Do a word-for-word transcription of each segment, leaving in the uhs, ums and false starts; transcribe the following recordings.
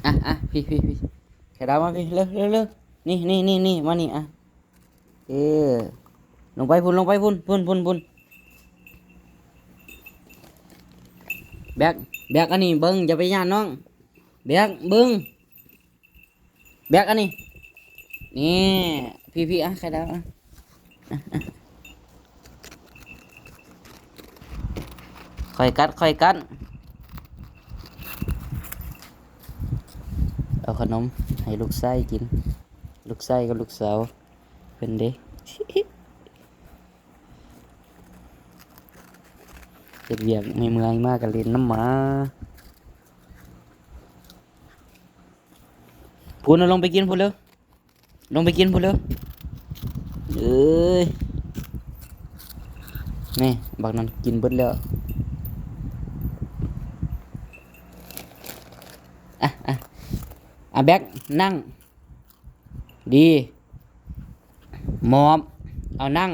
อ่ะ อ่ะ พี่ พี่ พี่ ไข่ดาวมาพี่ เร็ว เร็ว เร็ว นี่ นี่ นี่ นี่ มานี่ อ่ะ เออ ลงไปพุ้น ลงไปพุ้น พุ้น พุ้น พุ้น แบก แบกอันนี้เบิ่ง อย่าไปย่านน้อง แบกเบิ่ง แบกอันนี้ นี่ พี่ พี่ อ่ะ ไข่ดาว อ่ะ อ่ะ อ่ะ ค่อยกัด ค่อยกัด เอาขนมให้ลูกชายกิน ลูกชายกับลูกสาวเพิ่นเด้ เฮ็ดเวียกเมื่อยๆ มาก็เล่นนำหมา พุ้น เอาลงไปกินพุ้นเร็ว ลงไปกินพุ้นเร็ว เอ้ย นี่ บักนั้นกินเบิดแล้ว อ่ะ อ่ะ อ่ะ แบก นั่ง ดี หมอบ เอานั่ง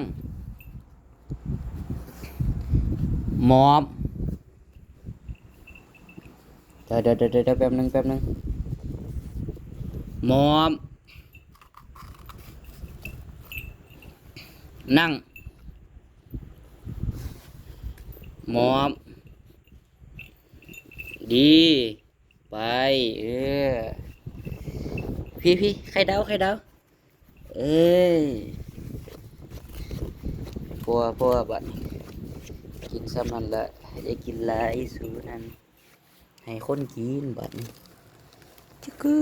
หมอบ เดี๋ยว เดี๋ยว เดี๋ยว เดี๋ยว แป๊บนึง แป๊บนึง หมอบ นั่ง หมอบ ดี ไป เออ พี่ พี่ ไข่ดาว ไข่ดาว เอ้ย พัว พัว บัดนี้ กินส่ำนั่นละ อย่ากินหลาย สูนั่น ให้คนกิน บัดนี้ จึกกึ